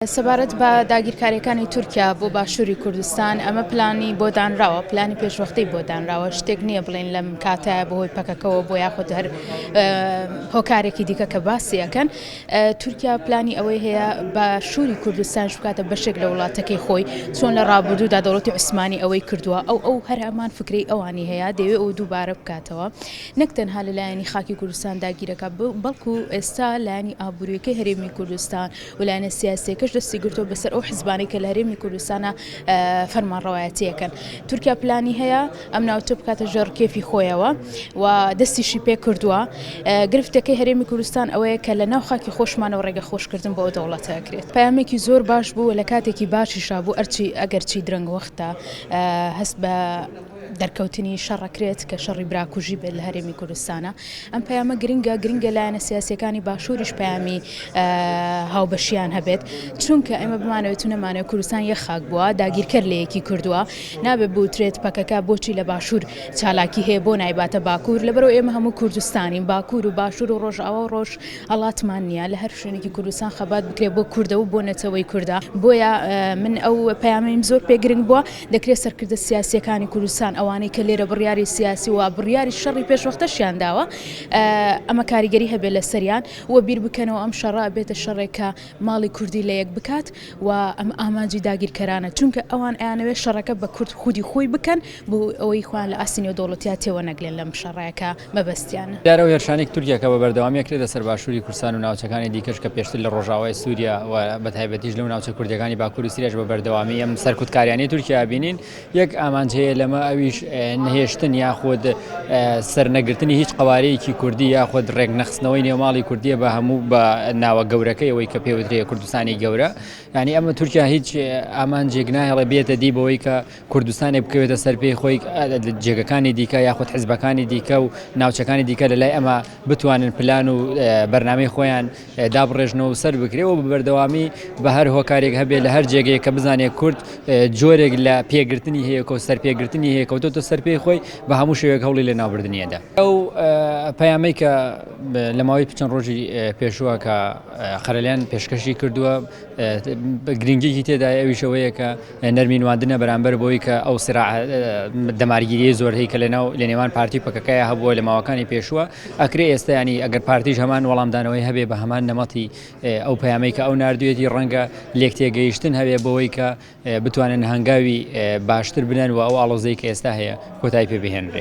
سەبارەت بە داگیرکاریەکانی تورکیا بۆ باشووری کوردستان ئەمە پلانی بۆ دانراوە پلانی پێشوەختەی بۆ دانراوە شتێک نییە بڵێن لەم کاتە بەهۆی پەکەکەوە بۆ یاخود هەر هۆکارێکی دیکە کە باسی ئەکەن تورکیا پلانی ئەوەی هەیە باشووری کوردستانش بکاتە بەشێک لە وڵاتەکەی خۆی چۆن لە ڕابردوودا دەوڵەتی عوسمانی ئەوەی کردووە ئەو ئەو هەر هەمان فکرەی ئەوانی هەیە دەیەوێ ئەو دووبارە بکاتەوە نەک تەنها لە لایەنی خاکی کوردستان داگیرەکە بەڵکو ئێستا لایەنی ئابووریەکەی هەرێمی کوردستان و لایەنە سیاسیەکەش دەستی گرتووە بەسەر ئەو حزبانەی کە لە هەرێمی کوردستانە فەرمانڕەوایەتیەکەن. تورکیا پلانی هەیە ئەم ناوچە بکاتە ژێر ڕکێفی خۆیەوە و دەستیشی پێ کردووە. گرفتەکەی هەرێمی کوردستان ئەوەیە کە لە ناو خاکی خۆشمانەوە ڕێگە خۆشکردن بۆ ئەو دەوڵەتە ئەکرێت. پەیامێکی زۆر باش بوو و لە کاتێکی باشیشا بوو ئەرچی ئەگەرچی درەنگ وەختە هەست بە دەرکەوتنی شەڕ ئەکرێت کە شەڕی براکوژی بێت لە هەرێمی کوردستانە. ئەم پەیامە گرنگە، گرنگە لایەنە سیاسیەکانی باشووریش پەیامی هاوبەشیان هەبێت، چونکە ئێمە بمانەوێت و نەمانەوێت کوردستان یەک خاک بووە، داگیرکەر لە یەکی کردووە، نابێت بوترێت پەکەکە بۆچی لە باشوور چالاکی هەیە بۆ نایباتە باکوور، لەبەرئەوەی ئێمە هەموو کوردستانین، باکوور و باشوور و ڕۆژئاوا و ڕۆژهەڵاتمان نییە، لە هەر شوێنێکی کوردستان خەبات بکرێت بۆ کوردە و بۆ نەتەوەی کوردە، بۆیە من ئەو پەیامەیم زۆر پێ گرنگ بووە. دەکرێت سەرکردە سیاسییەکانی کوردستان ئەوانەی کە لێرە بڕیاری سیاسی و بڕیاری شەڕی پێشوەختەشیان داوە ئەمە کاریگەری هەبێت لەسەریان و بیر بکەنەوە ئەم شەڕە ئەبێتە شەڕێک کە ماڵی کوردی لە یەک بکات و ئەم ئامانجی داگیرکەرانە چونکە ئەوان ئەیانەوێت شەڕەکە بە کورد خودی خۆی بکەن بۆ ئەوەی خۆیان لە ئاستی نێودەوڵەتیا تێوە نەگلێن لەم شەڕەیە کە مەبەستیانە. دیارە ئەو هێرشانەی تورکیا کە بە بەردەوامی ئەکرێتە سەر باشووری کوردستان و ناوچەکانی دیکەش کە پێشتر لە ڕۆژاوای سووریا و بە تایبەتیش لەو ناوچە کوردیەکانی باکووری سووریاش بە بەردەوامی ئەم سەرکوتکاریانەی تورکیا ئەبینین یەک ئامانج هەیە لەمە ئەویش نەهێشتن یاخود سەرنەگرتنی هیچ قەوارەیەکی کوردی یاخود ڕێکنەخستنەوەی نێوماڵی کوردیە بە هەموو بە ناوە گەورەکەی ئەوەی کە پێوترێ کوردستانی گەورە یعنی ئەمە تورکیا هیچ ئامانجێک ناهێڵێ بێتە دی بەوەی کە کوردستانێک بکەوێتە سەر پێی خۆی جێگەکانی دیکە یاخود حزبەکانی دیکە و ناوچەکانی دیکە لە لای ئەمە بتوانن پلان و بەرنامەی خۆیان دابڕێژنەوە و سەر بکرێ و بە بەردەوامی بە هەر هۆکارێک هەبێ لە هەر جێگەیەک کە بزانێت کورد جۆرێک لە پێگرتنی هەیە کە سەرپێگرتنی هەیە کەوتۆتە سەر پێی خۆی بە هەموو شێوەیەک هەوڵی لە ناوبردنیەدا. ئەو پەیامەی کە لە ماوەی چەند ڕۆژی پێشووە کە قەرەلیان پێشکەشی کردووە گرنگیی تێدایە ئەویش ئەوەیە کە نەرمی نواندنە بەرامبەر بەوەی کە ئەو سراع دەمارگیریی زۆر هەیە کە لەناو لە نێوان پارتی و پەکەکەیا هەبووە لە ماوەکانی پێشووە ئەکرێ ئێستا ینی ئەگەر پارتیش هەمان وەڵامدانەوەی هەبێ بە هەمان نەمەتی ئەو پەیامەی کە ئەو ناردوێتی ڕەنگە لێکتێگەیشتن هەبێ بەوەی کە بتوانن هەنگاوی باشتر بنەن و ئەو ئاڵۆزەی کە ئێستا هەیە کۆتایی پێ بهێنرێ.